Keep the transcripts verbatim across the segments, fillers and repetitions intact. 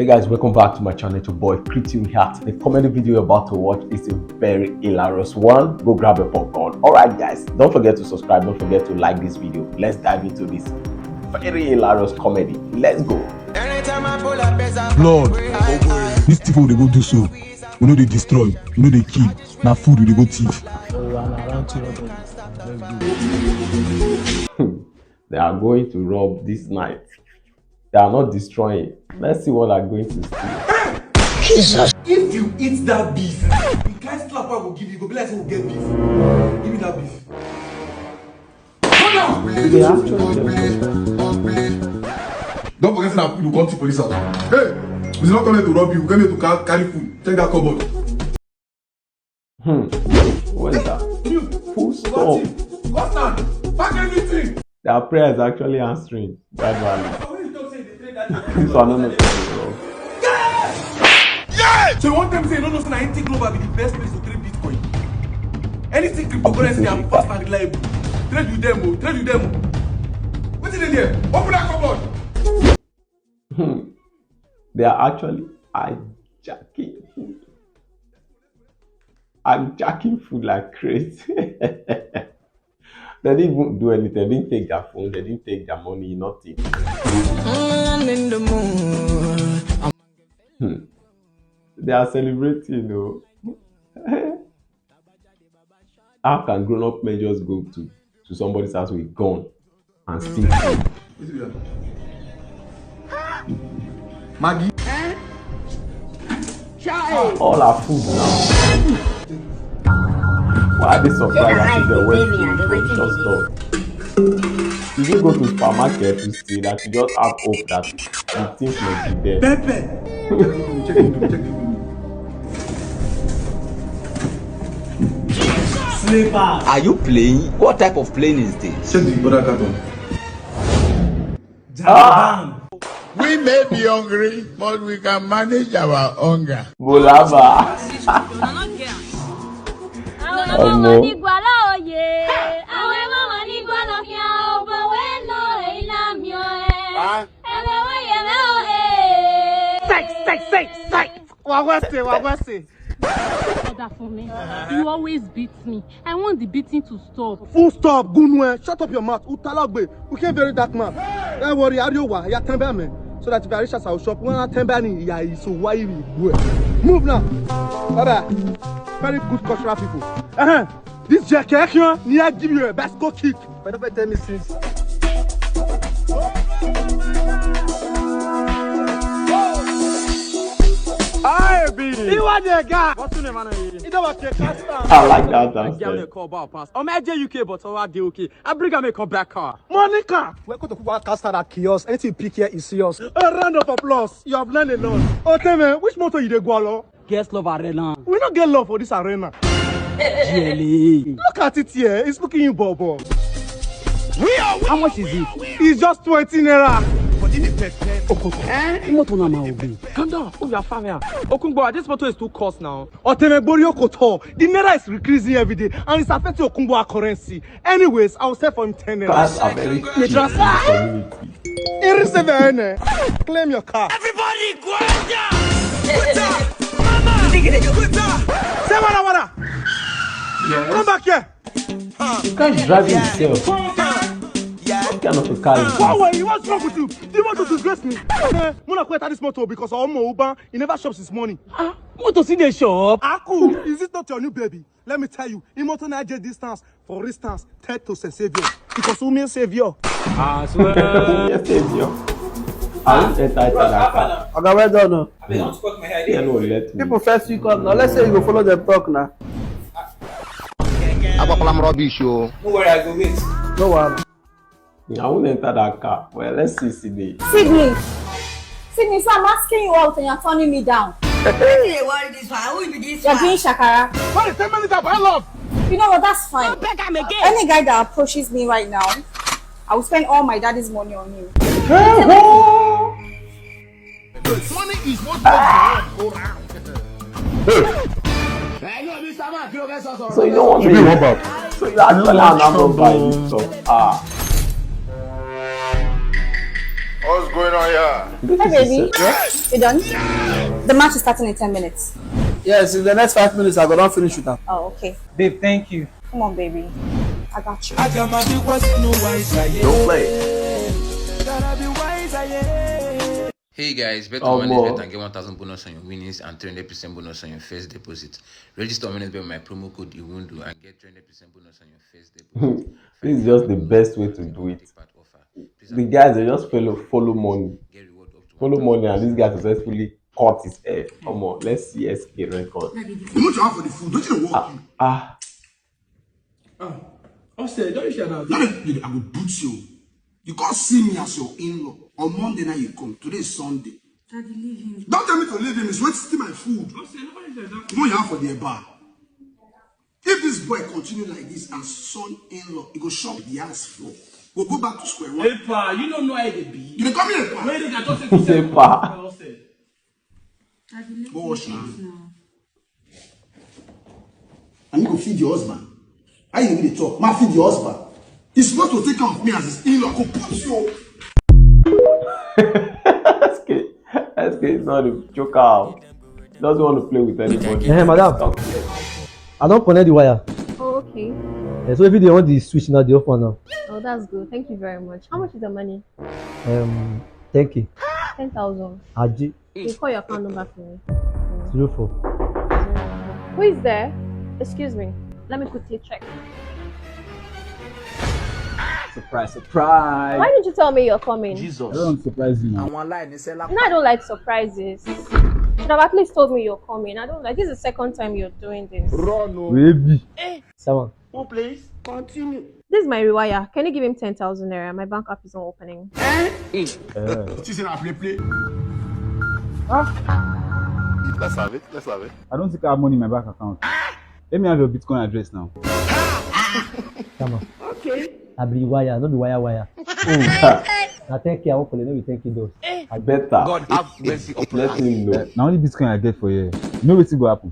Hey guys, welcome back to my channel. It's your boy Creative React. The comedy video you're about to watch is a very hilarious one. Go grab a popcorn. Alright guys, don't forget to subscribe, don't forget to like this video. Let's dive into this very hilarious comedy. Let's go. Lord, these people dey go do so. We no dey destroy, we no dey kill. Na food we dey go thief. They are going to rob this night. They are not destroying. Let's see what they are going to steal. If you eat that beef, the kind slap I go give you, go be like say you get beef. Give me that beef. Come down! They actually Don't forget that you come to police house. Hey, we not coming to rob you. We came here to ca- carry food. Check that cupboard. Hmm. What is that? Full stop. Go stand. Pack everything. Their prayer is actually answering gradually. So I don't know. So you want them to say you don't know say na Ethnic Global be the best place to trade Bitcoin? Anything cryptocurrency they are fast and reliable. Trade with them, oh, trade with them. Oh. What is it there? Open that cupboard. They are actually hijacking food. Hijacking food like crazy. They didn't even do anything. They didn't take their phone. They didn't take their money. Nothing. Hmm. They are celebrating, though. How can grown-up men just go to, to somebody's house with gun and steal food? Maggie. All our food now. Why are they surprised that they went to the store? If you go to supermarket to steal that, you just have hope that the things must be there. Pepper. Check it, check it. Are you playing? What type of playing is this? Check the other carton. Jabam. We may be hungry, but we can manage our hunger. Bolaba. Ọmọ. Àwọn ẹ̀wọ̀n wọn ní gbọ́dọ̀ òye, àwọn ẹ̀wọ̀n wọn ní gbọ́dọ̀ kí àwọn ọ̀bọ̀ wẹ́ẹ́ nù èyí náà mi ò ẹ̀. Ẹ̀wọ̀n wọ́n yẹ̀ mẹ́ ò ẹ̀. Sex, sex, sex, sex. Wagwase, wagwase. Order for me. You always beat me. I want the beating to stop. Full stop, Gunwe. Shut up your mouth. Utalogbe. We can't bury that man. Don't worry, Ariowa, ya tembe me. So that if I reach us, I'll shop. When I tembe ni ya iso why we go. Move now. Bye bye. Very good cultural people. Uh-huh. This Jackie, ni I give you a best go kick. But don't tell me since. Hi, B. You want the guy? What's your name, man? You know what you can't stand. I like that downstairs. Call about pass. I'm at J U K, but I did okay. I bring a make come back car. Monica, we go to Kuba Castle at Kiosk. Anything you pick here is yours. A round of applause. You have learned a lot. Okay, man, which motor you dey go along? Guest love arena. We not get love for this arena. G L A. Look at it here. It's looking you, Bobo. How much is it? It's just twenty naira. But in the pepper. Eh? What on my obi? Calm down. Oh, your family. Okungbo, this motor is too cost now. Otemegbori Okoto. The naira is increasing every day, and it's affecting Okungbo currency. Anyways, I'll sell for him ten naira. Guys are very clean in the community. Irisevene. Claim your car. Everybody go down. Put up. Say wada wada. Come back here. You can't drive it yourself. What kind of a car is Why this? Why you? What's wrong with you? Do you want to disgrace me? Eh, Muna quit this motor because Omo Uba, he never shops his money. Ah, motor see the shop. Aku, is this not your new baby? Let me tell you, in motor na get distance, for instance, third to Saint Savior. Because who mean Savior? Yes, yes, yo. I won't enter into that car. Oga, well done. Oh. Yeah, no, let me. People first you come now. Let's say you go follow them talk now. Agbakwala m rubbish o. No worry, I go wait. No wahala. I won't enter that car. Well, let's see Sydney. Sydney. Sydney, so I'm asking you out and you're turning me down. Wetin dey worry this one? Who be this You're one? Doing shakara. What is ten minutes of my love? You know what? That's fine. Don't beg am again. Any guy that approaches me right now, I will spend all my daddy's money on him. Money is what makes the world go round. Hello, Mister Man, kí ló fẹ́ sọ sọ̀rọ̀? So you don't want to be one back. So you actually an armed robber in this stuff. Ah. What's Going on here? Hi, baby. You done? The match is starting in ten minutes. Yes, in the next five minutes, I go don finish with am. Oh, okay. Babe, thank you. Come on, baby. I got you. Don't play. Hey guys, bet Oh, on more. Bet and get one thousand bonus on your winnings and three hundred percent bonus on your first deposit. Register on Bet with my promo code Iwundu and get three hundred percent bonus on your first deposit. This is just the best way to do it. The guys, they just follow follow money, Get reward up to follow one thousand. Money, and this guy successfully cut his hair. Come on, let's see S K record. You know what you have for the food? Don't you know what? Ah, Upstairs, don't you share that? Now that you, I will boot you. You can't see me as your in-law. On Monday night you come. Today is Sunday. Daddy, leave him. Don't tell me to leave him. He's wasting my food. Upstairs, nobody said that. You know you have for the bar. If this boy continue like this and son-in-law, he go shop the ass floor. We'll go back to square one. Hey, pa, you don't know how they be. You dey call me a pa? Where they got just Say pa. Upstairs. Daddy, leave Go wash him now. please now. And you go feed your husband. How you dey talk? Ma feed your husband. He's supposed to take care of me as his in-law. Go put you. S K, S K is not a joker. Doesn't want to play with anybody. Eh, madam. I don't connect the wire. Oh, okay. Eh, so if you want the switch now, the off one now. Oh, that's good. Thank you very much. How much is the money? Um, ten K. Ten thousand. Aji. You call your account number for me. Zero four. Who is there? Excuse me. Let me quickly check. Surprise, surprise. Why didn't you tell me you're coming? Jesus. I don't surprise you now. Àwọn aláìní sẹ́lá. No, I don't like surprises. You should have at least told me you're coming. I don't like this is the second time you're doing this. Run o. Baby. Someone. Who please? Continue. This is my rewire. Can you give him ten thousand naira? My bank app is not opening. Eh. She's in a play play. Let's have it. Let's have it. I don't think I have money in my bank account. Let me have your Bitcoin address now. Come on. Okay. I be wire, no be wire wire. Na ten K I wan collect, no be ten K dollars. I better. God have mercy upon us. Let him know. Na only Bitcoin I get for here. You know wetin go happen?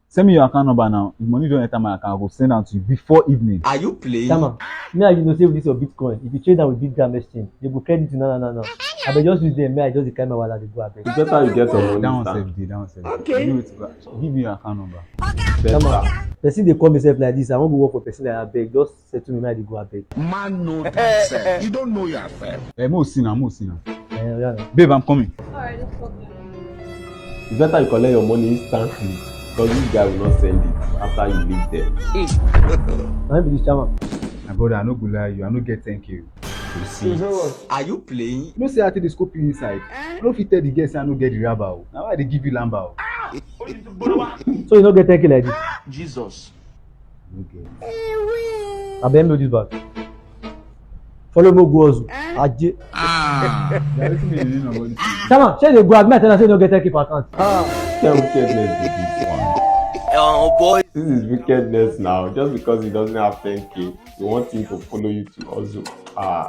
Send me your account number now. If money don enter my account, I go send am to you before evening. Are you playing? Sama, me and you know say with this your Bitcoin, if you trade am with Big Gram Exchange, they go credit you now, now, now, now. I beg just use them, me I just dey carry my wallet dey go abeg. It's better you get some money. That one Sir. Sef dey, that one sef dey. Okay. You know wetin go happen? Give me your account number. Sama, person dey call me sef like this, I wan go work for person like abeg, just settle me, me I dey go abeg. Man know thyself. You don't know yourself. Eh, mo see now, mo see now. Eh, oya na. Babe, I'm coming. Alright, no problem. It's better you collect your money instantly because this guy will not send it after you leave there. Na him be this chairman. My brother, I no go lie you, I no get ten K. You see. Are you playing? You know say I take the scope you inside. I no fit tell the girl say I no get the raba o. Na why I dey give you lamba o. So you no get ten K like this. Jesus. No get. Abeg, no this bag. Follow me go hustle. Aje. Na wetin dey dey my body. Sama, shey dey go abeg, me I tell am say you no get ten K for account. Tell wickedness be this one. Oh boy. This is wickedness now. Just because he doesn't have ten K, you want him to follow you to hustle. Ah.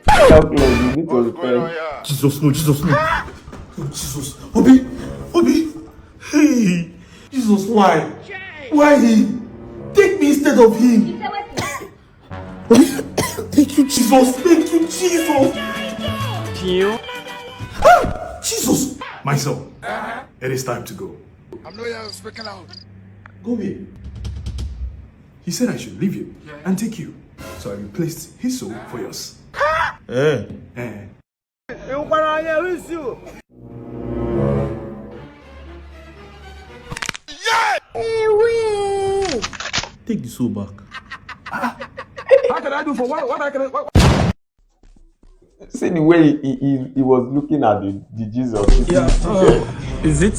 Calculus, you need to repent. Jesus, no, Jesus, no. Oh, Jesus. Obi, Obi. Hey, Jesus, why? Why he? Take me instead of him. Obi, thank you, Jesus. Thank you, Jesus. Ah, Jesus. My son, it is time to go. I'm not here speaking out. Go where? He said I should leave you and take you. So I replaced his soul for yours. Eh. Eh. Take the soul back. How can I do for what? What I can? What? See the way he, he, he was looking at the, the Jesus. Yeah. Uh, is it?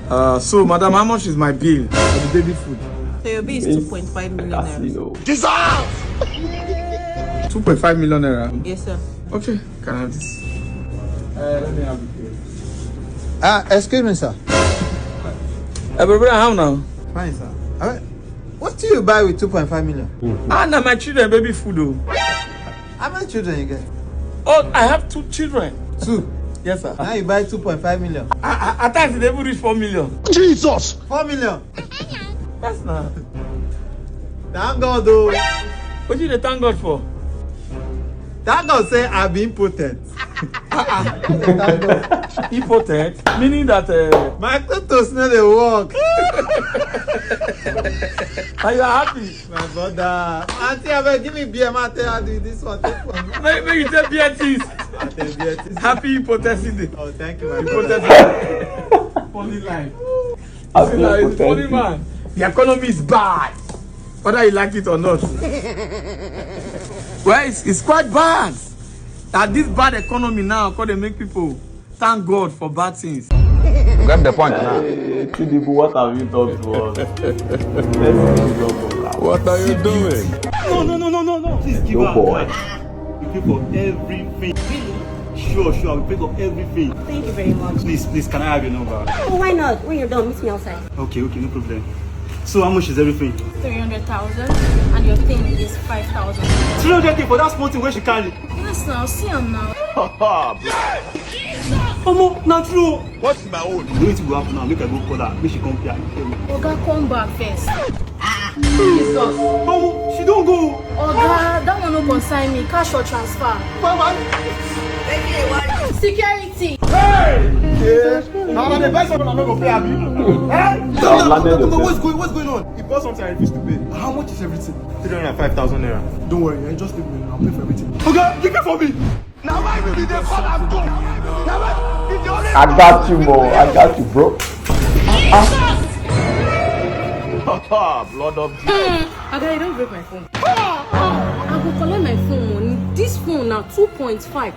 Uh, so, madam, how much is my bill for the baby food? So your bill is two point five million naira. Casino. Jesus! Two point five million naira. Yes, sir. Okay, can I have this? Uh, let me have it. Ah, excuse me, sir. Uh, brother, how now? Fine, sir. Uh, what do you buy with two point five million? Ah, na my children baby food o. How many children you get? Oh, I have two children. Two? Yes, sir. Now you buy two point five million. I, I, at times, they even reach four million. Jesus! Four million? Yes, na. Thank God, though. What you dey thank God for? Thank God say I be impotent. Impotent, meaning that uh, My toes no dey work. And you are happy. My brother. Auntie, abeg give me beer, ma tell her do this one. Take one. Make, make you take beer things. I tell beer this. Happy impotency day. Oh, thank you, my Impotency brother. Funny life. Happy See, now, it's funny impotency. Man. The economy is bad, whether you like it or not. Well, it's, it's quite bad that this bad economy now could make people thank God for bad things. You get the point now. Hey, Tinubu, what have you done to us? Let's see the love of that. What are you doing? No, no, no, no, no, no. Please give No her boy. A card. We pay for everything. Sure, sure. We pay for everything. Thank you very much. Please, please, can I have your number? Oh, why not? When you're done, meet me outside. Okay, okay, no problem. So how much is everything? Three hundred thousand, and your thing is five thousand. Three hundred k for that small thing where she carry. Yes, now see am now. Omo, na true. What's my own? You know wetin go happen now? Make I go call her. Make she come pay her. Oga, come back first. Omo, she don go. Oga, that one no concern me. Cash or transfer? Bye bye. Security. Now I dey buy something I no go pay abi. Eh? I've landed your What's going, what's going on? He bought something I refuse to pay. How much is everything? Three hundred and five thousand naira. Don't worry, eh, just leave me alone. I'll pay for everything. Okay, you pay for me. Now why you dey call am go? Now why you dey always I got you, bro. I got you, bro. Blood of Jesus. Oga, you don break my phone. I go collect my phone money. This phone na two point five.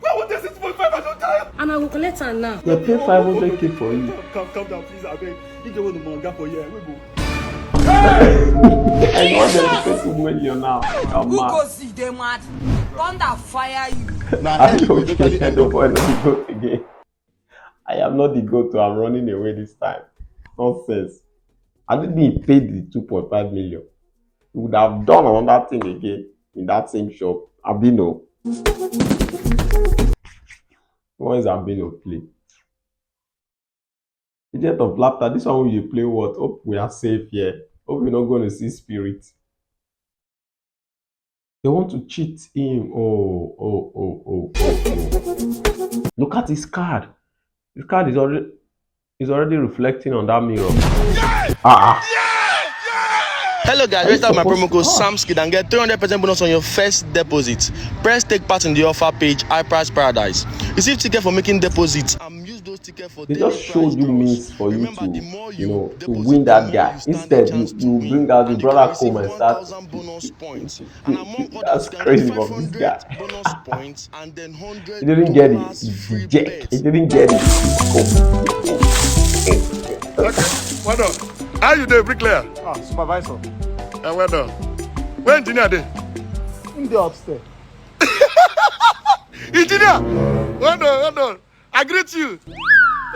Why would this six point five I don tire? And I go collect am now. They pay five hundred k for you. Calm, calm down, please, abeg. You get one of my oga for here. We go. I want them to pay two million now. Come on. Ugozi dey mad. Thunder fire you. Are you okay? The boy no be goat again. I am not the goat, so I'm running away this time. Nonsense. I didn't pay the two point five million. We would have done another thing again in that same shop. Abino. What is Abino play? Agent of laughter. This one wey you play what? Hope we are safe here. Hope you're not going to see spirit. They want to cheat him. Oh, oh, oh, oh, oh, oh. Look at his card. His card is already is already reflecting on that mirror. Ah, ah. Hello guys, register my promo code SAMSKID and get three hundred percent bonus on your first deposit. Press take part in the offer page, High Price Paradise. Receive ticket for making deposits and use those tickets for They daily just showed prize you draws. means for you Remember, to, the more you you know, to deposit, win the that more guy. You stand a Instead, you, chance to you win. bring out the And you brother can receive come and start. one thousand bonus points. And among other That's things, you can crazy get from this five hundred guy. Bonus points and then one hundred He didn't get it. dollars free Reject. bet. He didn't get it. Well done. How you dey, bricklayer? Ah, supervisor. Eh, well done. Where engineer dey? In the upstairs. Engineer! Well done, well done. I greet you.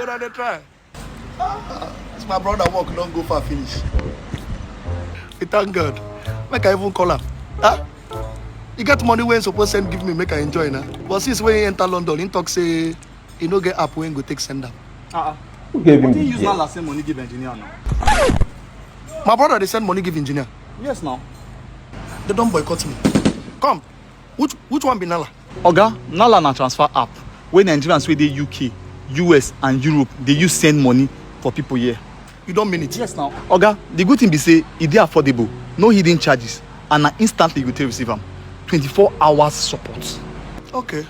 Una dey try. This my brother work don go far finish. We thank God. Make I even call am. Huh? He get money wey he suppose send give me make I enjoy na. But since wey he enter London, he talk say he no get app wey he go take send am. Uh-uh. Who gave him But the he use jet? Nala send money give engineer now. My brother dey send money give engineer. Yes now. They don boycott me. Come, which which one be Nala? Oga, Nala na transfer app wey Nigerians wey dey U K, U S and Europe dey use send money for people here. You don mean it? Yes now. Oga, the good thing be say e dey affordable, no hidden charges, and na instantly you go take receive am. Twenty-four hours support. Okay.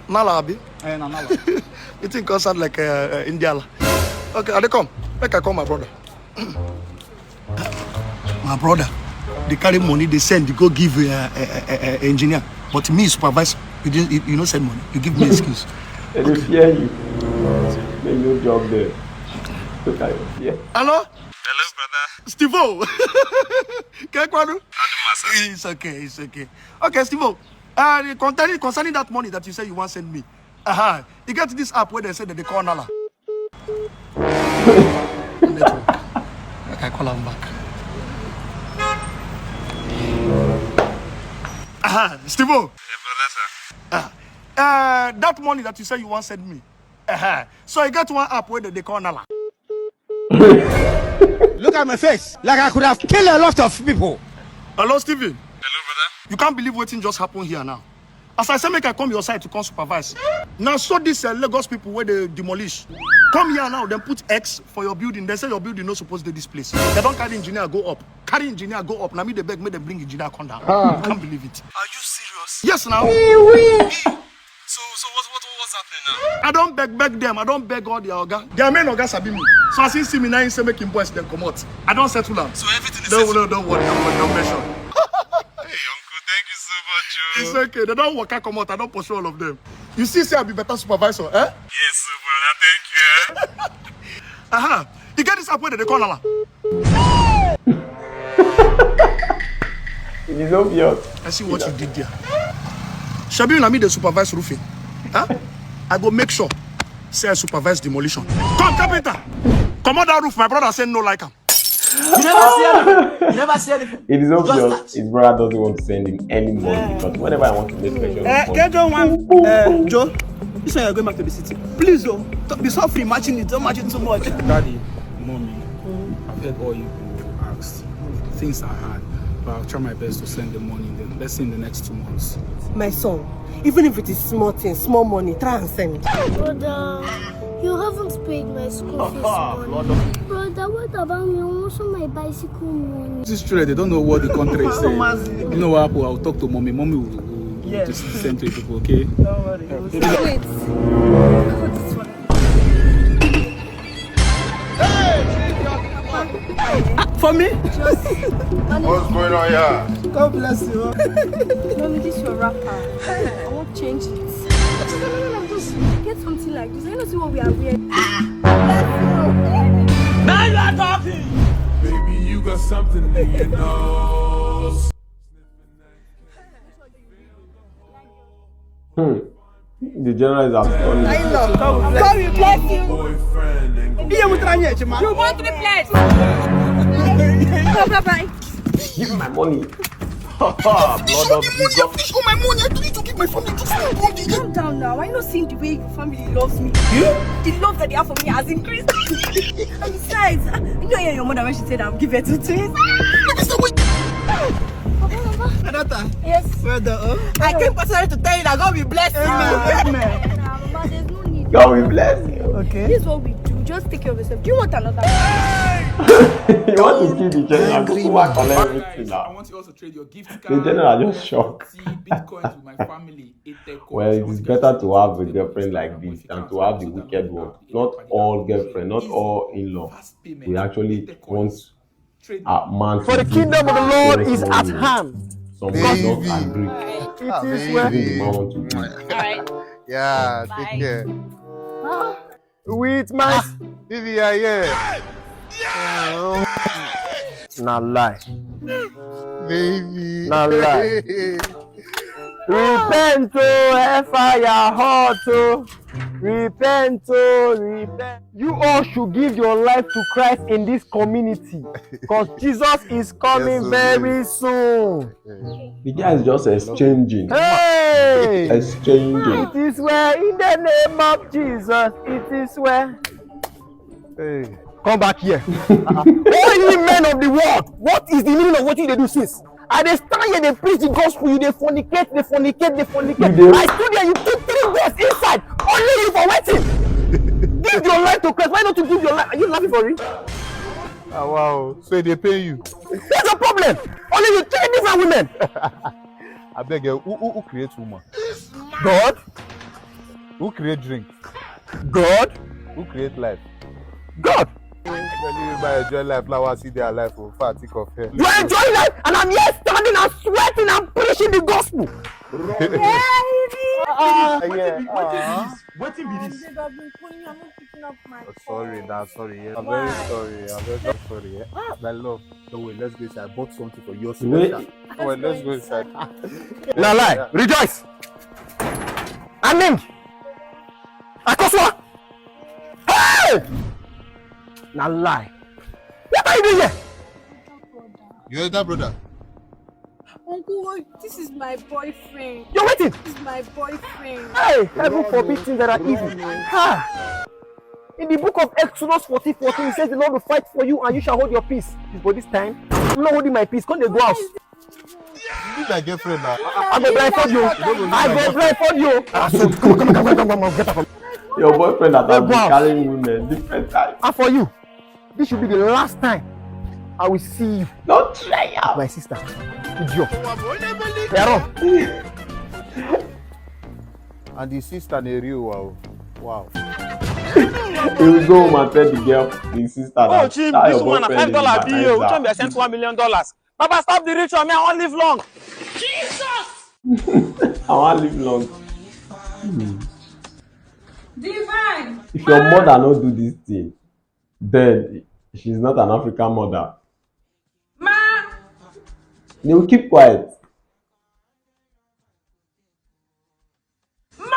Nala abi? Eh, na Nala. The thing come sound like uh, uh, Indiala. Okay, I dey come. Make I call my brother. My brother, they carry money, they send, they go give uh, uh, uh, uh, engineer. But me, supervisor, you didn't, you, you no send money. You give me excuse. They dey fear you. Make no job there. Look at your fear. Hello? Hello, brother. Stevo! Kekwanu? How do you, sir? It's okay, it's okay. Okay, Stevo, uh, concerning, concerning that money that you say you want send me, uh-huh. You get this app where they say that they call Nala. Network. Make I call him back. Uh-huh. Stevo! Hey, brother, sir. Uh, uh, that money that you say you want send me, uh-huh. So I get one app where they, they call Nala. Look at my face. Like I could have killed a lot of people. Hello, Steven. Hello, You can't believe wetin just happen here now. As I say make I come your side to come supervise. Now so this uh, Lagos people where they demolish. Come here now, then put X for your building. They say your building not supposed to this place. They don't carry engineer go up. Carry engineer go up. Now me they beg, make them bring engineer come down. You can't believe it. Are you serious? Yes now. So, so what, what, what's happening now? I don't beg, beg them. I don't beg all the oga. Their main oga sabi me. So as he see me now, he say make him boys then come out. I don't settle am. So everything is Don't, settled? No, don't worry, don't worry, don't mention. Hey, uncle, thank you so much. Oh. It's okay. They don't work. I come out. I don't pursue all of them. You see, say I be better supervisor, eh? Yes, brother. Thank you. Eh? Aha. You get this up where they call Lala. It is obvious. I see what you did there. Shabi, na me dey supervise roofing. Huh? I go make sure say I supervise demolition. Come, carpenter! Comot that roof, my brother say no like am. You never see anything. You never see anything. It is Just obvious that. His brother doesn't want to send him any money because whenever I want to make special Eh, money, get John one. Eh, Joe, this one you're going back to the city. Please, oh, don't be suffering. Imagine it. Don't imagine too much. Daddy, mommy, I've heard all you people asked. Things are hard, but I'll try my best to send the money in the, let's say in the next two months. My son, even if it is small thing, small money, try and send. Brother, you haven't paid my school fees money. Brother, what about me? I want my bicycle money. These children, they don't know what the country is saying. You know what happened? I'll talk to mommy. Mommy will, will, will Yes. just send to you people, okay? Don't worry. Wait. God, this one. For me? What's going on here? God bless you. Mommy, this your wrapper. I won't change it. Get something like this. I don't see what we are wearing. Now you are talking. Baby, you got something in your nose. Hmm. The general is absconding. God will bless you. Boyfriend and Iye mutara nye chima. You want triplets? Bye bye. Give me my money. Blood of Jesus. Finish all my money. I told you to give my family just one body. Calm down now. I know seeing the way your family loves me. The love that they have for me has increased. And besides, ah, you know, your mother when she said I'll give her to twins. Another. Yes. Well done. Oh. I came personally to tell you that God will bless you. Amen. Amen. Nah, Mama, there's no need. God will bless you. Okay. This is what we do. Just take care of yourself. Do you want another? You want to kill the general? People want to collect everything I now. Want you also trade your gift The general just shocked. See bitcoins with my family. Eight tech Well, it is better to have a girlfriend like this than to have the wicked one. Not all girlfriend, not all in-law. We actually want a man. For the kingdom of the Lord is at hand. Some man don't agree. It is well. The man want to do. All right. Yeah, Bye. Take care. With my Vivi, yeah, yeah. Na lie. Baby. Na lie. Repent, oh, hellfire hot, oh. Repent, oh, repent. You all should give your life to Christ in this community, because Jesus is coming Yes, very soon. The guy is just exchanging. Hey! Exchanging. It is well in the name of Jesus. It is well. Hey. Come back here. All ye men of the world, what is the meaning of what you dey do since? I dey stand here, dey preach the gospel, you dey fornicate, dey fornicate, dey fornicate. You dey- I stood there, you took three girls inside. Only you for wetin? Give your life to Christ. Why don't you give your life? Are you laughing for real? Ah, wow. So they pay you. What's the problem? Only you three different women. I beg you. Who, who, who creates woman? God, Who create drink? God, Who create life? God. Tell you by enjoy life. Now I see their life. Oh, fat, think of her. You are enjoying life, and I'm here standing and sweating and preaching the gospel. Yeah, yeah. Wetin be this? Babe, I've been calling you. I'm not picking up my Oh, sorry, calls. Dad. Sorry. Yeah. I'm Why? Very sorry. I'm very sorry. Yeah. Ah, my love. Don't wait. Let's go inside. I bought something for you. Wait. Special. Well, let's go inside. Na lie. Rejoice. Amen. Akosua. Hey! Na lie. What are you doing here? Your elder brother. Uncle, this is my boyfriend. You're waiting. This is my boyfriend. Hey, heaven forbid things that are evil. Ha! In the book of Exodus fourteen fourteen, it says the Lord will fight for you and you shall hold your peace. But this time, I'm not holding my peace. Come dey go house. You be my girlfriend now. I go blindfold you. I go blindfold you. Ah, so come, come, come, come, come, come, get up. Your boyfriend that has been carrying women, different types. And for you, this should be the last time I will see you. Don't try out. My sister. Idiot. Yaron. And the sister na real wow. Wow. He will go home and tell the girl, the sister, oh, that chief, that this your woman na boyfriend is five dollar bill. Which one be I sent one million dollars? Baba, stop the ritual. Me, I won't live long. Jesus! I won't live long. Hmm. Divine! If your mother no do this thing, then she's not an African mother. Ma! They will keep quiet. Ma!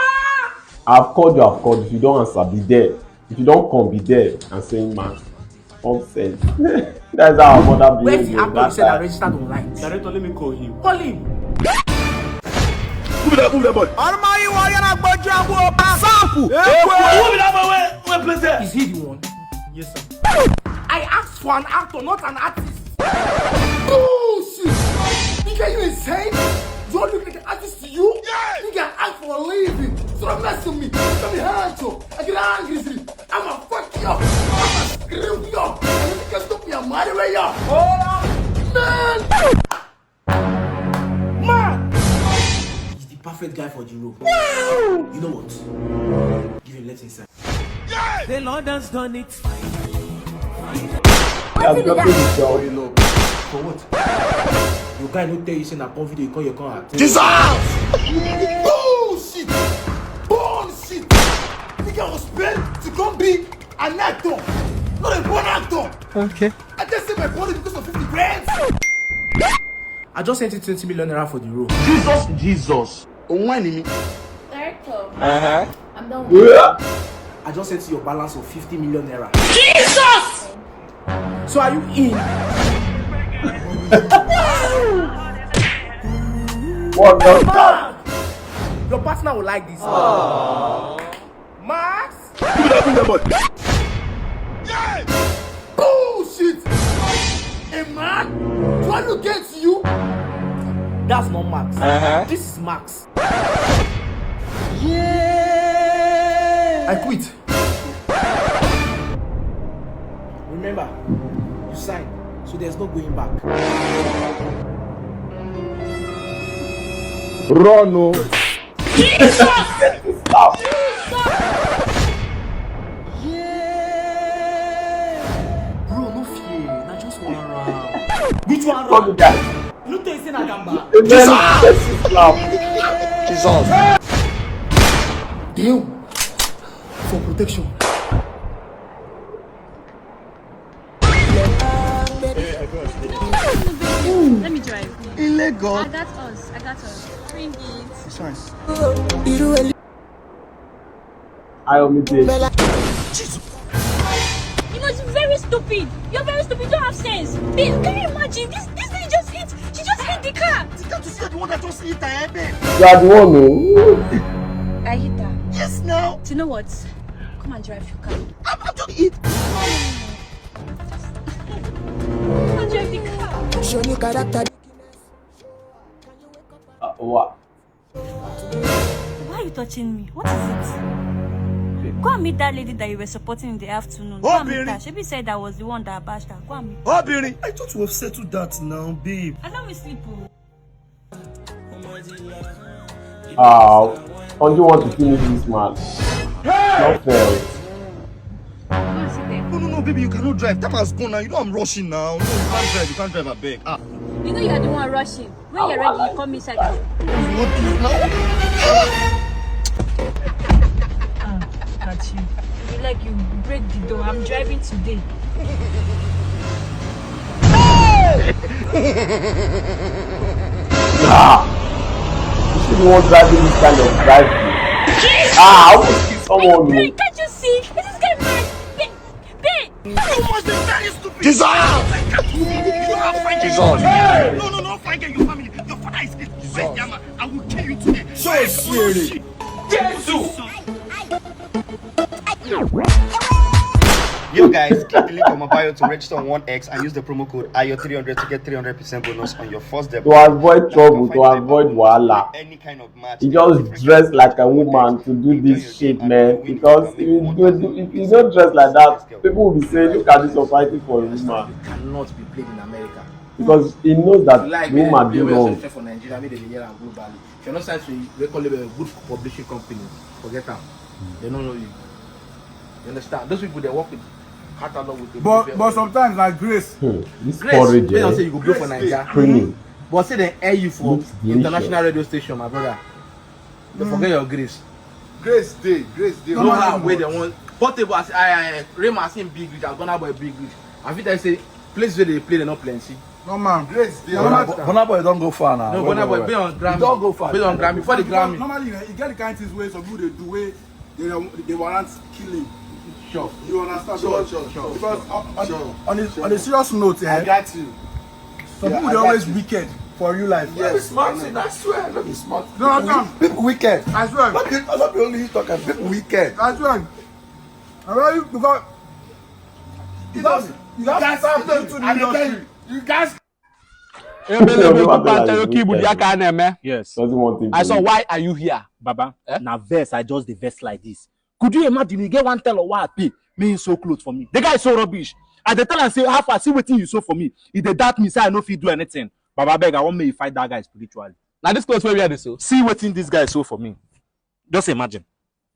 I've called you, I've called. If you don't answer, be there. If you don't come, be there and saying, "Man, nonsense." That's how our mother behaves. Where's the actor you said I registered online? Director, let me call him. Call him. Move that, move that boy. Ọmọ yìí wọ yàrá gbọ́jú àwọn ọba. Sample. Who be that boy? Where, where place there? Is he the one? Yes, sir. I asked for an actor, not an artist. Bullshit! Nigga, you insane? Do I look like an artist to you? Yes! Nigga, I act for a living. So don't mess with me. Look at me, hard, yo. I get angry easily. I'ma fuck you up. I'ma screw you up. And if you can stop me, I'll murder you. Hold on. Man! Man! He's the perfect guy for the role. You know what? Give him, let him sign. The Lord has done it. Wetin be that? For what? Your guy no tell you say na porn video you come, you come act. Jesus! Bullshit! Bullshit! Nigga was paid to come be an actor, not a born actor. Okay. I just sell my body because of fifty grand. I just sent you twenty million naira for the role. Jesus, Jesus. Òun wà ní mi. Director, uh-huh. I'm done with you. I just sent you your balance of fifty million naira. Jesus! So are you in? What the fuck? Your partner will like this. Max? Give me that, give me that boy. Yeah! Bullshit! A man? Do I look at you? That's not Max. Uh-huh. This is Max. Yeah! I quit. Remember, you signed, so there's no going back. Run, oh. Jesus! Stop! Yeah! Bro, no fear. Na just one round. Which one round? Fuck you guys. No tell you say na gamba. Jesus! Jesus! Damn! For protection. Let me drive. Illegal. I got us. I got us. Bring it. It's fine. I owe me this. You know, it's very stupid. You're very stupid. You don't have sense. Babe, can you imagine? This this thing just hit. She just hit the car. The car to see the one that just hit her, eh, babe? You are the one, oh. I hit her. Yes, now. You know what? Come and drive your car. I'm, I'm just hit. Come and drive the car. Show you character. Uh, what? Why are you touching me? What is it? Go and meet that lady that you were supporting in the afternoon. Go and meet her. Obìnrin. Shebi said I was the one that bashed her. Go and meet her. Obìnrin. I thought we have settled that now, babe. I don't sleep. Oh. Ah, don't you want to finish this man? Not fair. Go and sit there. No, no, no, baby, you cannot drive. Time has gone now. You know I'm rushing now. No, you can't drive. You can't drive, I beg. Ah. You know you are the one rushing. When you're ready, you come inside. What is now? Ah, look at you. You like you break the door. I'm driving today. Ah! You see the one driving this kind of driving. Ah, I almost kill someone. Hey, can't you see? Is this guy mad? Babe, babe. You must be very stupid. Jesus! You are fine. Jesus! No, no, no, fine. Your family. Your father is hit. Jesus. I will kill you today. So scary. Jesus! Yo guys, click the link on my bio to register on one X and use the promo code ayo three hundred to get three hundred percent bonus on your first deposit. To avoid trouble, to avoid wahala. Any kind of match. He just dressed like a woman to do this shit, man. Because if you don't dress like that, people will be saying, "Look at this society for a woman." Cannot be played in America. Because he knows that the woman do wrong. For Nigeria, make dem dey hear am globally. If you're not signed to a record label, a good publishing company, forget am. They don't know you. You understand? Those people they work with catalog with the But but sometimes like Grace. Hmm, this Grace, porridge, they don't eh? Say you go blow for Nigeria. Creamy. But say they air you for international radio station, my brother. They forget your Grace. Grace dey, Grace dey. No how where they want portable as I I Rema as him big rich, as Burna Boy big rich. I fit tell you say place where they play they not plenty. No man. Grace dey. Burna Boy don go far now. No, Burna Boy be on Grammy. Don go far. Be on Grammy before the Grammy. Normally, you get the kind things wey some people dey do wey they they warrant killing. Sure. You understand? Sure, sure, sure. Because on, on, on, a, on a serious note, eh, I got you. Some people dey always wicked for real life. Yes, smart thing, I swear, no be smart. No, no, no. People wicked. I swear. Not be, not be only you talking. People wicked. I swear. I really because you guys, you guys, you guys, you guys. Ebelebe tupu ancha yoke igbu dị ya ka a na-eme. Yes. Doesn't want him I to saw, why are you here? Baba, eh? Na verse, I just the verse like this. Could you imagine you get one tell of what I pay? Me in so clothes for me. The guy is so rubbish. I dey tell am say, "How far? See wetin you so for me." He dey doubt me, say I no fit do anything. Baba beg, I want me fight that guy spiritually. Now this clothes where we are this so. See wetin this guy so for me. Just imagine.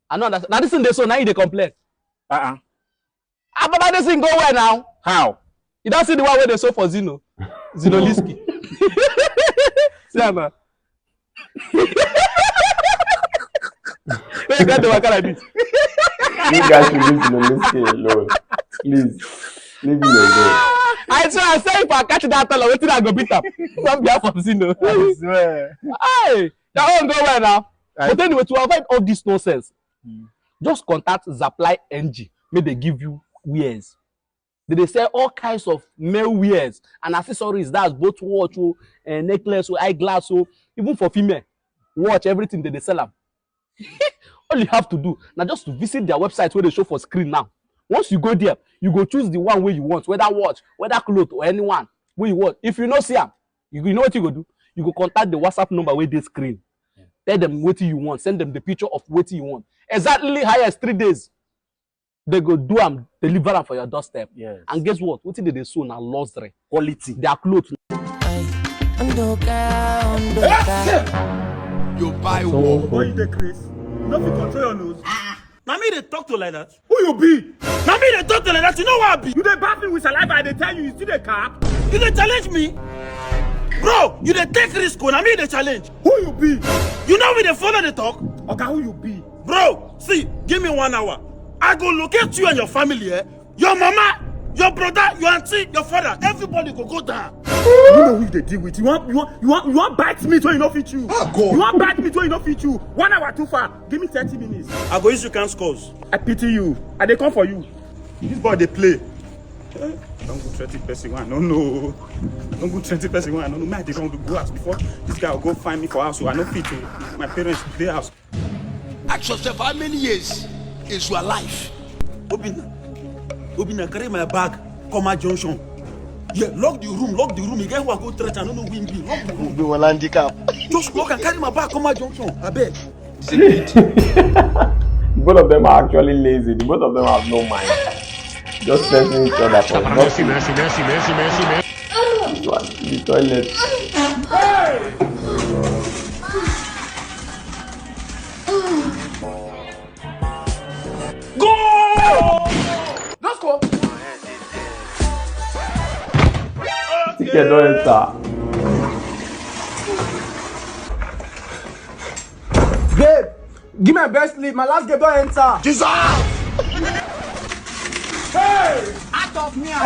I know that. Now this thing they so now you dey complain. Uh-uh. Ah, Baba, this thing go well now. How? You don't see the one where they so for Zino. Zinoliski. See am now. Where you got the waka like this? You guys should leave Zinoliski alone. Please. Leave me alone. I swear, I say if I catch that fellow, wetin I go beat am? Don't be for Zino. I swear. Hey, that one go well now. Right. But anyway, to avoid all this nonsense, just contact Zapply N G. May they give you wears. They dey sell all kinds of male wears and accessories. That's both watch, oh, eh, necklace, oh, eyeglass, oh, even for female, watch, everything they dey sell am. All you have to do now just to visit their website where they show for screen now. Once you go there, you go choose the one where you want, whether watch, whether cloth, or anyone where you want. If you no see am, you, you know what you go do? You go contact the WhatsApp number where they screen. Tell them what you want, send them the picture of what you want. Exactly highest three days. They go do am, deliver am for your doorstep. Yes. And guess what? Wetin they dey so na luxury. Quality. Their clothes. You buy one. Boy, you dey craze. You no fit control your nose. Na me dey talk to like that. Who you be? Na me dey talk to like that. You know what I be? You dey baff me with saliva. I dey tell you, you still dey cap. You dey challenge me, bro. You dey take risk. Oh, na me dey challenge. Who you be? You know we dey follow the talk. Oga, who you be? Bro, see, give me one hour. I go locate you and your family, eh? Your mama, your brother, your auntie, your father, everybody go go down. You know who you dey deal with. You want, you want, you want, you want bite me so you no fit you. Oh, God. You want bite me so you no fit you. One hour too far. Give me thirty minutes. I go use you count scores. I pity you. I dey come for you. This boy dey play. Eh? Don't go threaten person one. No, no. Don't go threaten person one. No, no. Man, they don't go house before. This guy will go find me for house. So I no fit to. My parents dey house. Ask yourself how many years is your life? Obina, Obina, carry my bag, come my junction. Yeah, lock the room, lock the room. You get who I go threat, I don't know who him be. Lock the room. Be one handicap. Just lock and carry my bag, come my junction. I beg. Both of them are actually lazy. The both of them have no mind. Just stressing each other for nothing. This one, the toilet. Go! Just go. Ticket don enter. Babe, give me a best lead. My last game don enter. Jesus! Hey! Out of me and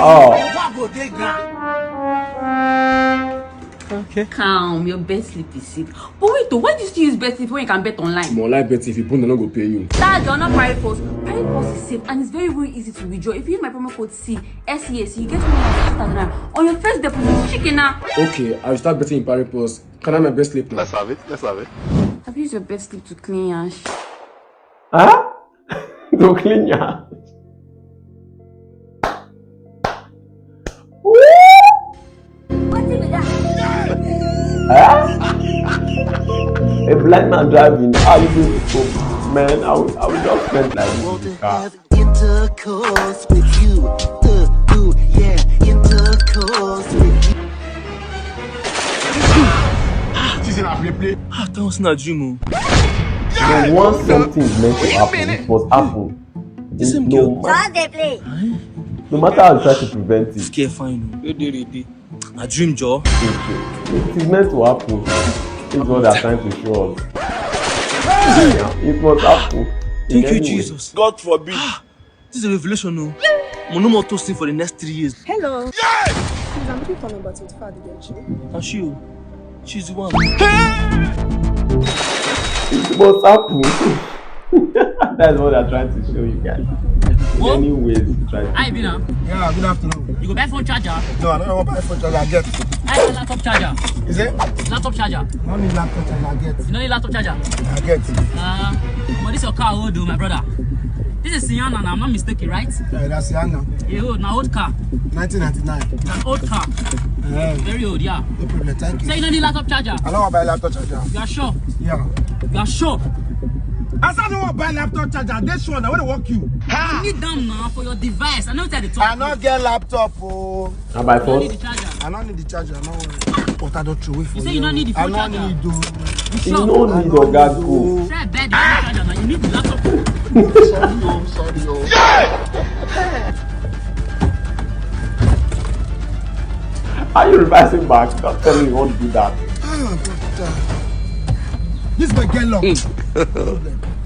you, go dey ground. Okay. Calm, your best sleep is safe. But wait, oh, why do you still use best sleep when you can bet online? Mo like bet if you put, no go pay you. That you're not Pirate Pulse. Pirate Pulse is safe and it's very, very easy to withdraw. If you use my promo code C, S E S, you get one hundred fifty thousand naira on your first deposit. Chicken now. Okay, I will start betting in Pirate Pulse. Can I have my best sleep now? Let's have it. Let's have it. Have you used your best sleep to clean your ash? Huh? To clean your ash? Like man driving, how you going to cope? Man, I will, I will just spend like this in the car. Intercourse with you. Uh, ooh, yeah, intercourse with you. This is a play play. Ah, that was not a dream. Oh. But once something is meant to happen, it must happen. This same No girl. matter, Just dey play. no matter how you try to prevent it, Scare fine. Oh. You dey ready? A dream, Joe. it is meant to happen. This is what they are trying to show us. It must happen. In Thank you, any way. Jesus. God forbid. This is a revelation, no. Mo no more toasting for the next three years. Hello. Please, I'm looking for number twenty-five at the junction. And she, oh, she's the one. It must happen. That's what they're trying to show you guys. In What? Any ways, try to. Hi, Bina. Yeah, good afternoon. You go buy phone charger. No, I don't know what phone charger I get. I have laptop charger. Is it? Laptop charger. I don't need laptop charger I get. You no need laptop charger. I get it. Uh, but this your car old, oh, my brother. This is Sienna, now. I'm not mistaken, right? Yeah, that's Sienna. You old, now old car. nineteen ninety-nine. It's an old car. Yeah, Very old, yeah. No problem. Thank So you. You don't need laptop charger. I don't want to buy laptop charger. You are sure? Yeah. You are sure? I said I don't want to buy laptop charger. This one, I want to work you. You need them now for your device. I know what I dey talk. I not get laptop. Oh. And by You don't need force, the charger. I don't need the charger. No worry. But I don't throw away for You say you don't need the I phone don't charger. Need though. you Sure, no I need don't oga need go. though. Try bed the phone charger now. You need the laptop. Sorry, oh, sorry, oh. Are you revising back? Don't tell me you won't do that. Ah, God, ah. This my girl luck.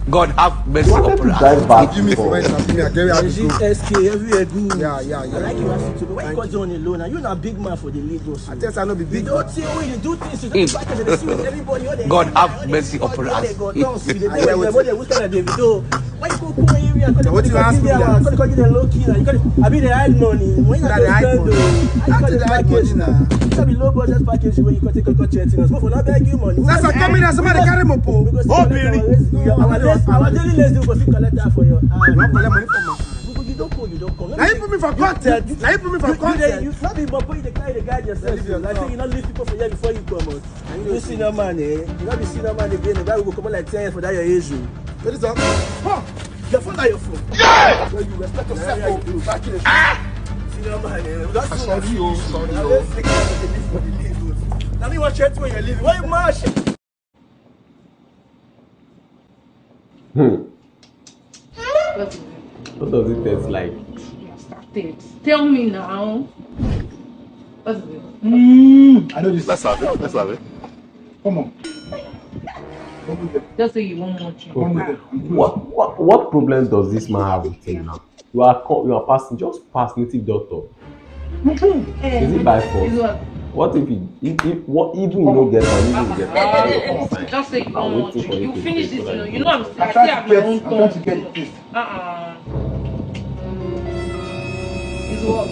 God have mercy You wanted upon to us. drive back Give me before. for it. Give me, I get where I Is go. it S K everywhere good? Yeah, yeah, I yeah. Like you have to. Why you got on alone? And you not big man for the Lagos. I tell you, I no be You big. don't see when you do things. You don't fight with the see with everybody. All the God all have the mercy body, upon all us. the God don't see the I hear way what what they which kind of Davido. Why you go come here? I What you ask me that? Come come give them low key. You got. I be the high money. When you That the high money. I got the package now. You got the low budget package when you got take a cut your things. But for not beg you money. That's a coming as somebody carry my po. Our daily, our daily let's do for you collect that for your. You want collect money from my hand. You don't call, you don't call. Now you put me for content. Now you put me for You, you, content. You not be but you dey carry the guy yourself. Leave your Like talk. You not leave people for here before you come out. You see no man, eh? You not be see no man again. The guy will come out like ten for that your age. Oh. What is that? Huh. Your phone, not your phone. Yeah. Well, you respect yourself. Oh, back in the See no man, eh? That's Sorry, oh, sorry, Now oh. let's take care of the people for the leave. Now me want check when you leave. Why you mash? Hmm. What is What does it taste like? it? Tell me now. What is it? Mm, I know this. Let's have it. Let's have it. Come on. Just say you want more drink. Okay. What, what what problem does this man have with him now? You are co- you are passing, just pass native doctor. Is it by force? It's what? What if he if, if what even you no get money, you get money, you concern. Just say you Now want more waiting for drink. you You to finish take this, over you know. the You know I'm I'm I trying have to your get. Own I'm trying to tongue. Get this. Uh-uh. It's what?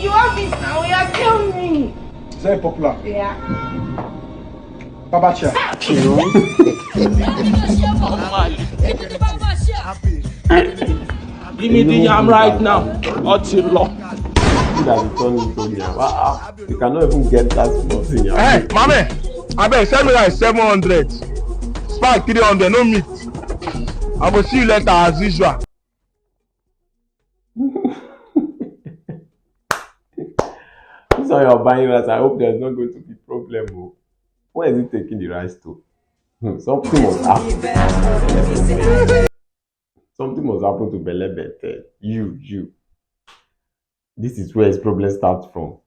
You have it now. You are telling me. Very popular. Yeah. Baba chair. Give me the yam right now. Ọtí lọ. You that be turning to me. Ah, ah, you cannot even get that small thing. Hey, mommy, I beg send me like seven hundred. Spark three hundred, no meat. I will see you later as usual. This one you're buying rice. I hope there's not going to be problem. Oh. Where is he taking the rice to? Hmm, something must happen. Something must happen to Belle Bethel. You, you. This is where his problem starts from.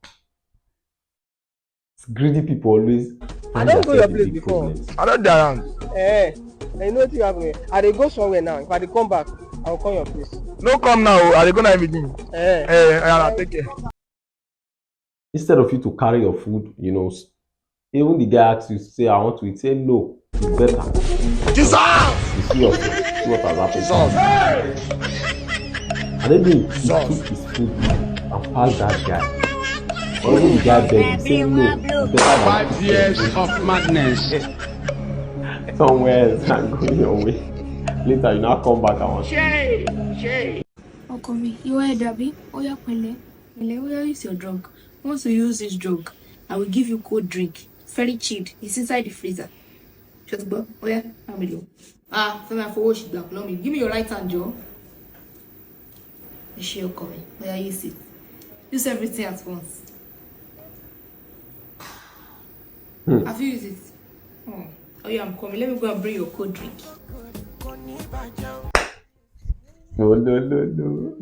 Greedy people always. I don go your place before. I don dey around. Eh, and you know wetin happen? I dey go somewhere now. If I dey come back, I go come your place. No come now, I dey go na evening. Eh. Eh, eh, take care. Instead of you to carry your food, you know, even the guy asks you, say, "I want to eat," say, "No, it's better." Jesus! You see what, see what has happened. Jesus! And then he took his food and passed that guy. Or even the guy begged him, say, "No, it's better than." Five years of madness. Somewhere else and go your way. Later, you now come back and want. Ọkọ mi, you are Dabi. Oya pẹ̀lẹ́. Pẹ̀lẹ́, oya use your drug. Once you use this drug, I will give you cold drink. Very chilled. It's inside the freezer. Ṣé o ti gbọ́? Ó yá, bá mi lò. Ah, Fẹ́mi Afowóṣì, gbà lọ́wọ́ mi. Give me your right hand, jọ̀ọ́. Ẹ ṣe ọkọ mi. Ó yá, use it. Use everything at once. Hmm. Have you used it? Oh. Oh yeah, I'm coming. Let me go and bring your cold drink. No, no, no, no.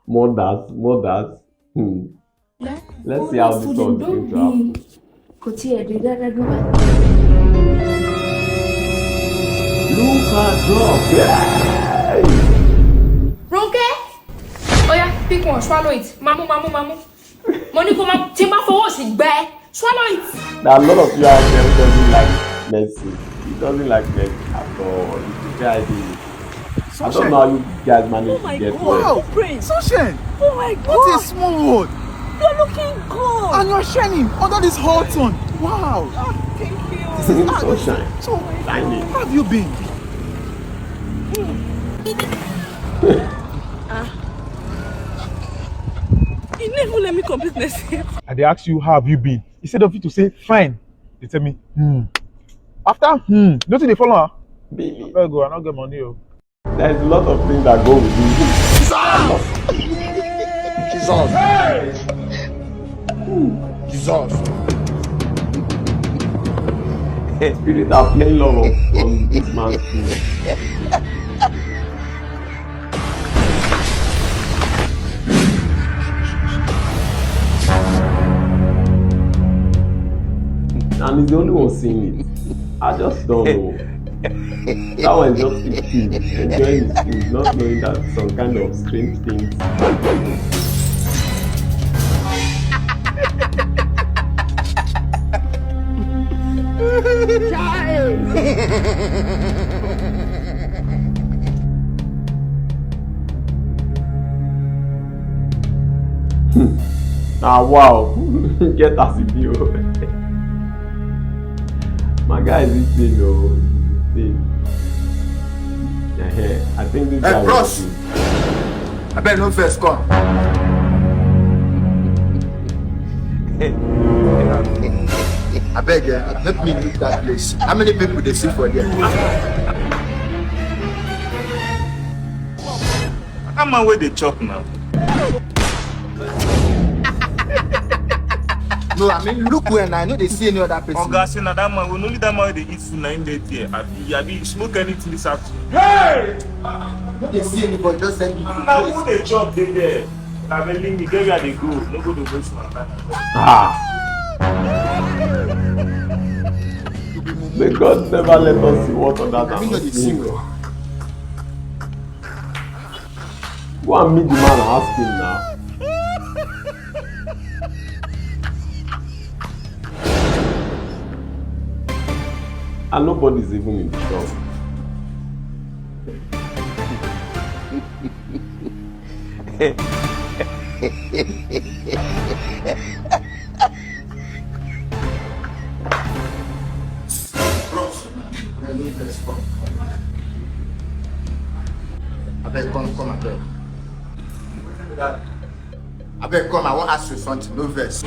Mothers, mothers. Hmm. Let's see how this one is going to happen. Kò tiẹ̀ dé dáadáa. Look at drop. Hey! Ronke! Oya, pick one, swallow it. Mamu, mamu, mamu. Mo ní kó má, tí n bá fọwọ́ sí gbẹ. Swallow it. There are a lot of you out there who doesn't like Mercy. He doesn't like Mercy at all. He prefer I D. I don't know how you guys manage to get well. Wow, Prince. Sunshine. Oh my God. What a small world. You're looking good. And you're shining under this hot sun. Wow. Oh, thank you. This is Sunshine. So, shining. How have you been? Ah. You never let me complete my sentence. I dey ask you, how have you been? Instead of you to say, "Fine," you tell me, "Hmm." After, "Hmm," nothing dey follow, huh? Baby. I go, I no get money, oh. There's a lot of things that go with this. Jesus! Jesus! Jesus! Spirit are playing love on this man's skin. And he's the only one seeing it. I just don't know. That one just keep chill, enjoying his food, not knowing that some kind of strange things. Hmm. Ah, wow. Get as e be o. My guy is insane o. Insane. Ehen, I think this guy was. Hey, bros. Abeg, no vex, come. Abeg, eh, help me look that place. How many people dey see for there? That man wey dey chop now. No, I mean, look well now. I no dey see any other person. Oga, say na that man, we only that man wey dey eat food na him dey there. Abi, abi you smoke anything this afternoon? Hey! No dey see anybody, just send me. Na who dey chop dey there? Na me leave me, get where I dey go. No go dey waste my time. Ah. May God never let us see what others are not seeing. Go and meet the man and ask him now. And nobody's even in the shop. Bros, abeg, come, come, abeg. Abeg, come, I wan ask you something, no vex.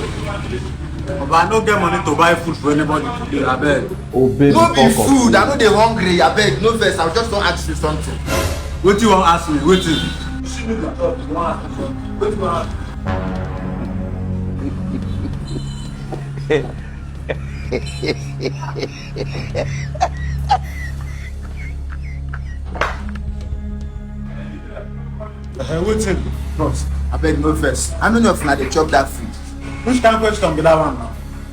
Oba, I no get money to buy food for anybody today, abeg. Obey. No be food, I no dey hungry, abeg, no vex, I just wan ask you something. Wetin you wan ask me? Wetin? You see me dey talk, you wan ask me something. Wetin you wan ask me? Eh, wetin? Bros, abeg, no vex. How many of una dey chop that food? Which kind question be that one now?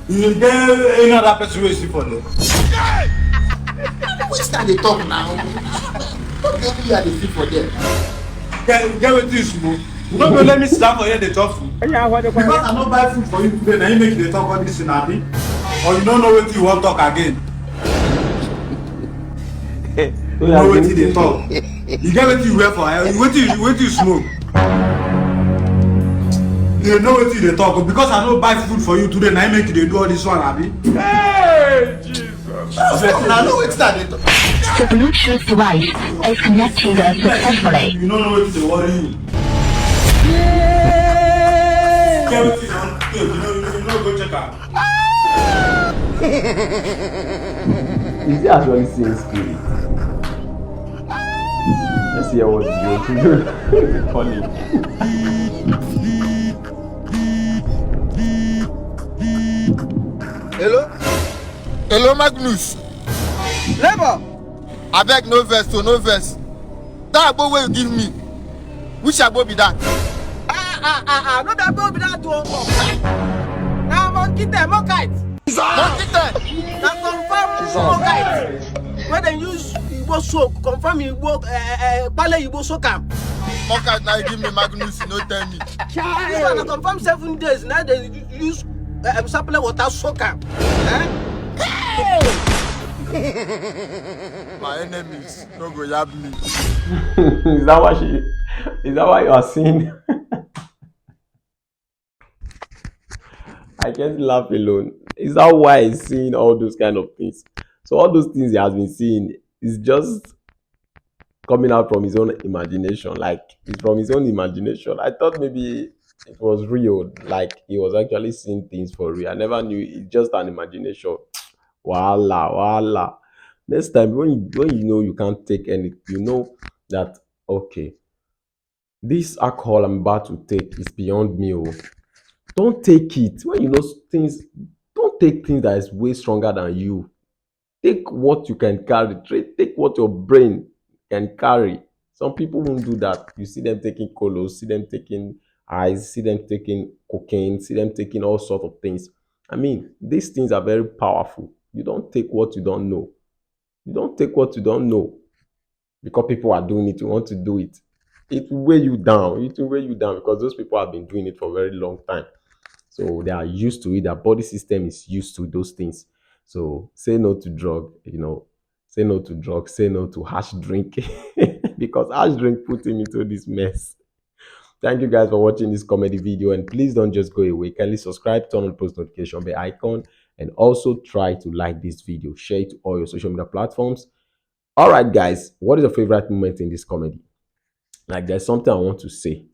You get any other person wey you see for there? Which time dey talk now? No be only you I dey see for there. Get, get wetin you smoke. You no go let me sit down for here dey chop food. Because I no buy food for you today, na him make you dey talk all this thing, abi? Or you no know wetin you wan talk again? You know wetin dey talk. You get wetin you wear for, eh? Wetin you, wetin you smoke? You know wetin you dey talk. Because I no buy food for you today, na him make you dey do all this one, abi? Hey, Jesus. Una know wetin I dey talk. The Bluetooth device is connected successfully. You no know wetin dey worry you. Get wetin you wan do, you no, you no go check am. Is he actually seeing spirit? Let's hear what he's going to do. Call him. Hello? Hello, Magnus. Neighbor! Abeg, no vex o, no vex. That agbo wey you give me, which agbo be that? Ah, ah, ah, ah, no be agbo be that o. Na monkey tail, mokite. Monkey tail. Na confirm mokite. Wey dem use Igbo soak, confirm Igbo, eh, eh, eh, pale Igbo soak am. Mokite na you give me, Magnus, you no tell me. This one na confirm seven days, na dem use, eh, em, sapele water soak am. Eh? My enemies no go yab me. Is that why she? Is that why you are seeing? I can't laugh alone. Is that why he's seeing all those kind of things? So all those things he has been seeing is just coming out from his own imagination. Like, it's from his own imagination. I thought maybe it was real. Like, he was actually seeing things for real. I never knew. It's just an imagination. Wahala, wahala. Next time when you, when you know you can't take any, you know that, okay, this alcohol I'm about to take is beyond me. Oh, don't take it. When you know s- things, don't take things that is way stronger than you. Take what you can carry. Tra- Take what your brain can carry. Some people won't do that. You see them taking colos, see them taking ice, see them taking cocaine, see them taking all sorts of things. I mean, these things are very powerful. You don't take what you don't know. You don't take what you don't know. Because people are doing it, you want to do it. It will weigh you down. It will weigh you down because those people have been doing it for a very long time. So they are used to it. Their body system is used to those things. So say no to drug, you know, say no to drugs, say no to hash drink because hash drink put him into this mess. Thank you guys for watching this comedy video, and please don't just go away. Kindly subscribe, turn on post notification bell icon, and also try to like this video, share it to all your social media platforms. All right, guys, what is your favorite moment in this comedy? Like, there's something I want to say.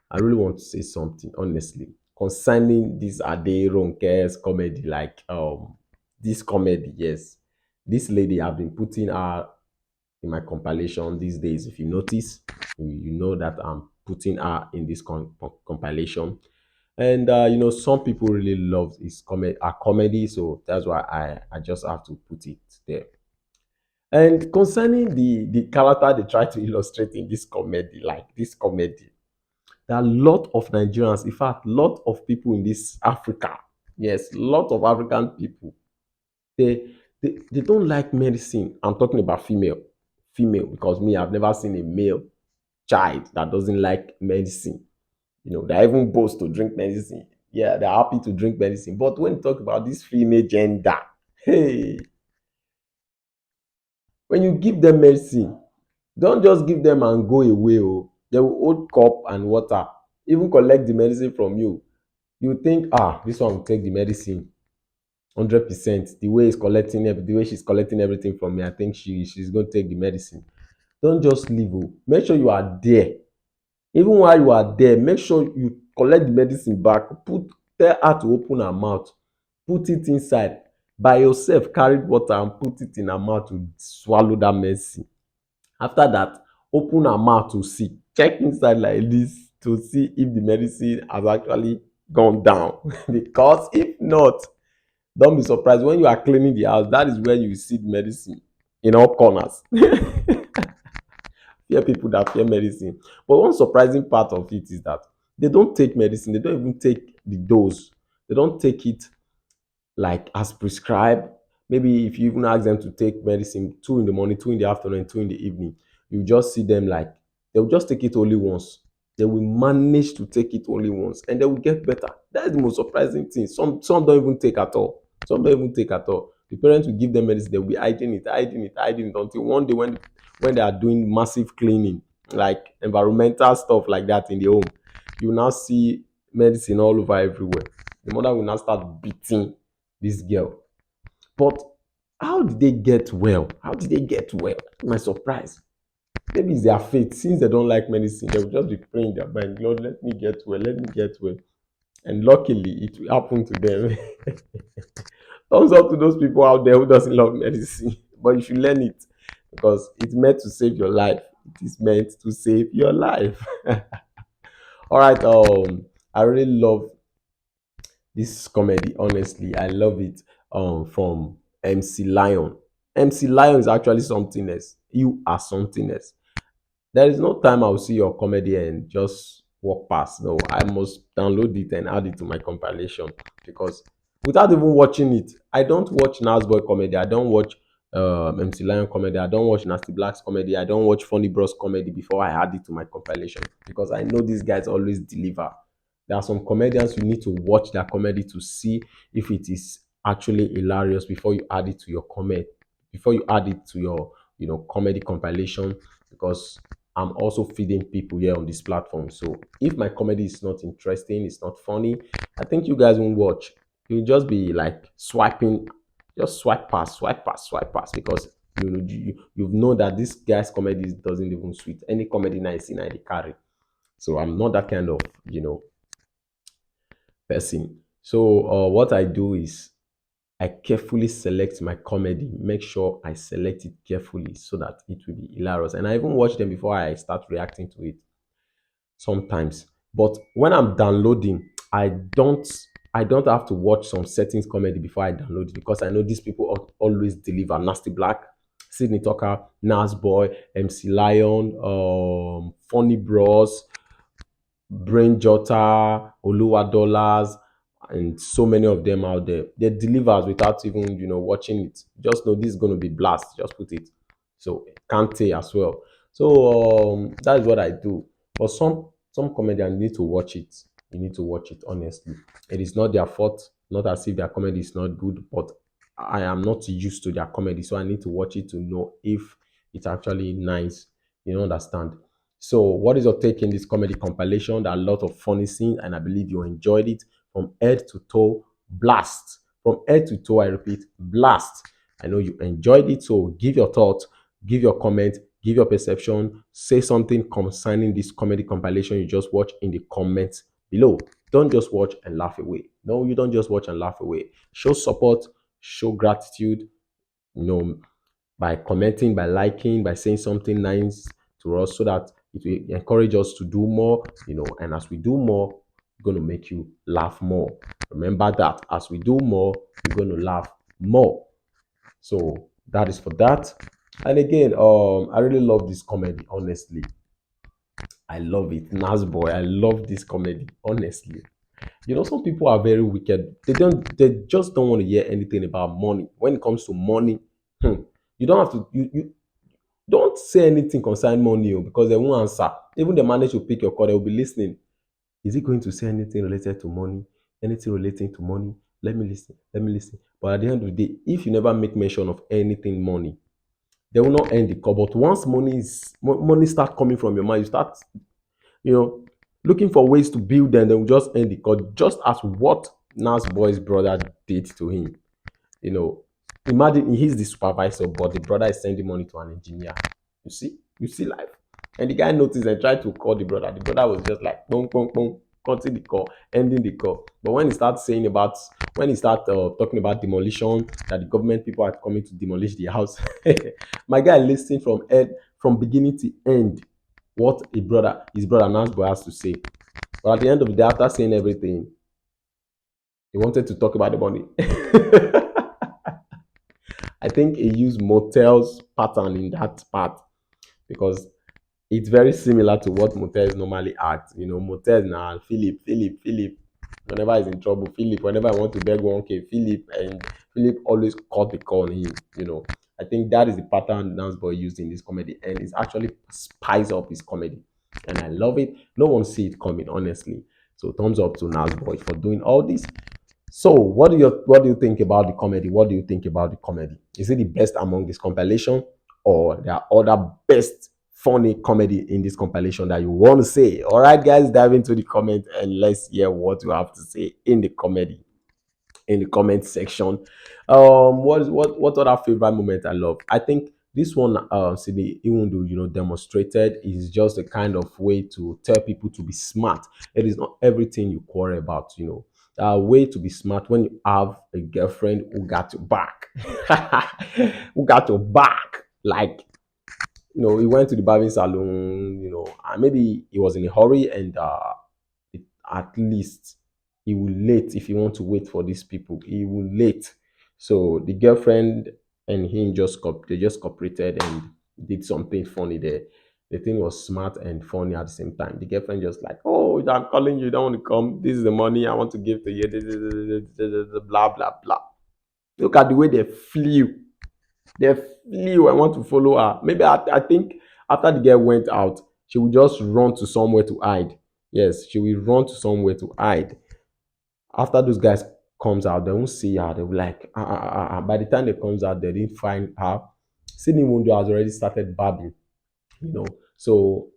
I really want to say something, honestly, concerning this Ade Ronke's comedy. Like, um, this comedy, yes, this lady, I've been putting her in my compilation these days. If you notice, you, you know that I'm putting her in this com- com- compilation. And uh, you know, some people really love his comedy, her comedy, so that's why I, I just have to put it there. And concerning the the character they try to illustrate in this comedy, like this comedy, there are a lot of Nigerians, in fact, lot of people in this Africa, yes, lot of African people, they they, they don't like medicine. I'm talking about female, female, because me, I've never seen a male child that doesn't like medicine. You know, they even boast to drink medicine. Yeah, they're happy to drink medicine. But when you talk about this female gender, hey, when you give them medicine, don't just give them and go away. Oh, they will hold cup and water, even collect the medicine from you. You think, ah, this one will take the medicine hundred percent. The way he's collecting every, the way she's collecting everything from me, I think she she's going to take the medicine. Don't just leave. Oh. Make sure you are there. Even while you are there, make sure you collect the medicine back. Put Tell her to open her mouth, put it inside. By yourself, carry water and put it in her mouth to swallow that medicine. After that, open her mouth to see. Check inside like this to see if the medicine has actually gone down. Because if not, don't be surprised when you are cleaning the house. That is where you see the medicine in all corners. Fear people that fear medicine. But one surprising part of it is that they don't take medicine. They don't even take the dose. They don't take it like as prescribed. Maybe if you even ask them to take medicine two in the morning, two in the afternoon, two in the evening, you just see them like, they'll just take it only once. They will manage to take it only once and they will get better. That's the most surprising thing. Some some don't even take at all. Some don't even take at all. The parents will give them medicine, they'll be hiding it, hiding it, hiding it until one day when when they are doing massive cleaning, like environmental stuff like that in the home, you now see medicine all over everywhere. The mother will now start beating this girl. But how did they get well? How did they get well? That's my surprise. Maybe it's their faith. Since they don't like medicine, they will just be praying in their mind, Lord, let me get well, let me get well. And luckily, it will happen to them. Thumbs up to those people out there who doesn't love medicine. But you should learn it because it's meant to save your life. It is meant to save your life. All right. Um, I really love this comedy. Honestly, I love it. Um, from M C Lion. M C Lion is actually something else. You are something else. There is no time I'll see your comedy and just walk past. No, I must download it and add it to my compilation because without even watching it, I don't watch Nas Boy comedy. I don't watch um, M C Lion comedy. I don't watch Nasty Black's comedy. I don't watch Funny Bros comedy before I add it to my compilation because I know these guys always deliver. There are some comedians you need to watch their comedy to see if it is actually hilarious before you add it to your comment, before you add it to your, you know, comedy compilation, because I'm also feeding people here on this platform. So if my comedy is not interesting, it's not funny, I think you guys won't watch. You'll just be like swiping, just swipe past, swipe past, swipe past, because you know you, you've known that this guy's comedy doesn't even sweet. Any comedy nice in I dey carry. So I'm not that kind of, you know, person. So uh, what I do is I carefully select my comedy, make sure I select it carefully so that it will be hilarious. And I even watch them before I start reacting to it sometimes. But when I'm downloading, I don't I don't have to watch some settings comedy before I download it because I know these people al- always deliver. Nasty Black, Sydney Tucker, Nas Boy, M C Lion, um, Funny Bros, Brain Jotter, Oluwa Dollars, and so many of them out there. They delivers without even, you know, watching it. Just know this is going to be blast. Just put it. So Kante as well. So um, that is what I do. But some some comedians need to watch it. You need to watch it honestly. It is not their fault. Not as if their comedy is not good, but I am not used to their comedy, so I need to watch it to know if it's actually nice. You know, understand? So, what is your take in this comedy compilation? There are a lot of funny scenes, and I believe you enjoyed it from head to toe. Blast. From head to toe, I repeat, blast. I know you enjoyed it, so give your thoughts, give your comment, give your perception, say something concerning this comedy compilation you just watched in the comments below. Don't just watch and laugh away. No, you don't just watch and laugh away. Show support, show gratitude, you know, by commenting, by liking, by saying something nice to us so that it will encourage us to do more, you know, and as we do more, we're going to make you laugh more. Remember that as we do more, we're going to laugh more. So that is for that. And again, um, I really love this comedy, honestly. I love it. Nas Boy, I love this comedy, honestly. You know, some people are very wicked. They don't they just don't want to hear anything about money. When it comes to money, hmm, you don't have to you, you don't say anything concerning money, oh, because they won't answer. Even they manage to pick your call, they will be listening. Is he going to say anything related to money? Anything relating to money? Let me listen. Let me listen. But at the end of the day, if you never make mention of anything money, they will not end the call. But once money is mo- money start coming from your mouth, you start, you know, looking for ways to build them. They will just end the call, just as what Nas Boy's brother did to him. You know, imagine he's the supervisor, but the brother is sending money to an engineer. You see, you see life. And the guy noticed and tried to call the brother. The brother was just like, boom, boom, boom, cutting the call, ending the call. But when he starts saying about, when he starts uh, talking about demolition, that the government people are coming to demolish the house, my guy listened from end, from beginning to end, what a brother, his brother Nas Boy has to say. But at the end of the day, after saying everything, he wanted to talk about the money. I think he used Motel's pattern in that part because it's very similar to what Motel's normally act. You know, Motel's now Philip, Philip, Philip. Whenever he's in trouble, Philip. Whenever I want to beg one K, Philip, and Philip always caught the call on him. You know, I think that is the pattern Dance Boy used in this comedy, and it's actually spice up his comedy, and I love it. No one see it coming, honestly. So thumbs up to Nas Boy for doing all this. So what do you what do you think about the comedy? What do you think about the comedy? Is it the best among this compilation, or there are other best funny comedy in this compilation that you want to say? All right, guys, dive into the comment and let's hear what you have to say in the comedy, in the comment section. Um, what is what what other favorite moment I love? I think this one, um, Sidi Iwundu, you know, demonstrated is just a kind of way to tell people to be smart. It is not everything you quarrel about, you know. There are way to be smart when you have a girlfriend who got your back. Who got your back? Like, you know, he went to the barbing salon, you know, and maybe he was in a hurry and uh, it, at least he will late if he want to wait for these people. He will late. So the girlfriend and him just cop- they just cooperated and did something funny there. The thing was smart and funny at the same time. The girlfriend just like, "Oh, I'm calling you. You don't want to come. This is the money I want to give to you. This is blah blah blah." Look at the way they flew. They flew. I want to follow her. Maybe I, I think after the girl went out, she will just run to somewhere to hide. Yes, she will run to somewhere to hide. After those guys comes out, they won't see her. They'll be like, ah, ah, ah, ah. By the time they comes out, they didn't find her. Sydney Windu has already started babbling, you know. So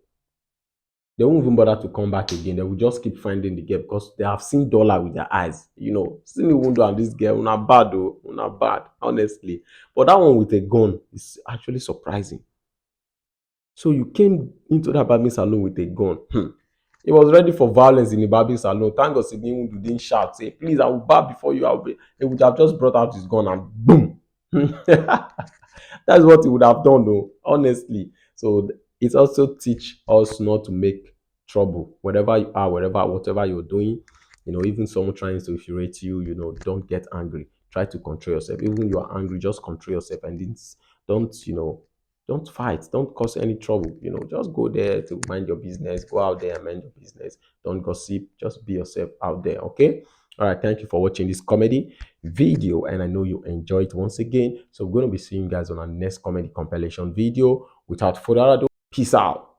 they won't even bother to come back again. They will just keep finding the girl because they have seen dollar with their eyes. You know, Sydney Windu and this girl, una bad, oh, una bad, honestly. But that one with a gun is actually surprising. So you came into that barbing salon with a gun. Hmm. He was ready for violence in the barbing salon. Thank God Sydney Windu didn't shout, say, "Please, I will barb before you." I will be. He would have just brought out his gun and boom. That's what he would have done, though, honestly. So it also teach us not to make trouble wherever you are, wherever, whatever you're doing. You know, even someone trying to infuriate you, you know, don't get angry. Try to control yourself. Even you are angry, just control yourself and don't, don't, you know, don't fight, don't cause any trouble. You know, just go there to mind your business. Go out there and mind your business. Don't gossip. Just be yourself out there, okay? All right, thank you for watching this comedy video, and I know you enjoy it once again. So we're going to be seeing you guys on our next comedy compilation video. Without further ado, peace out.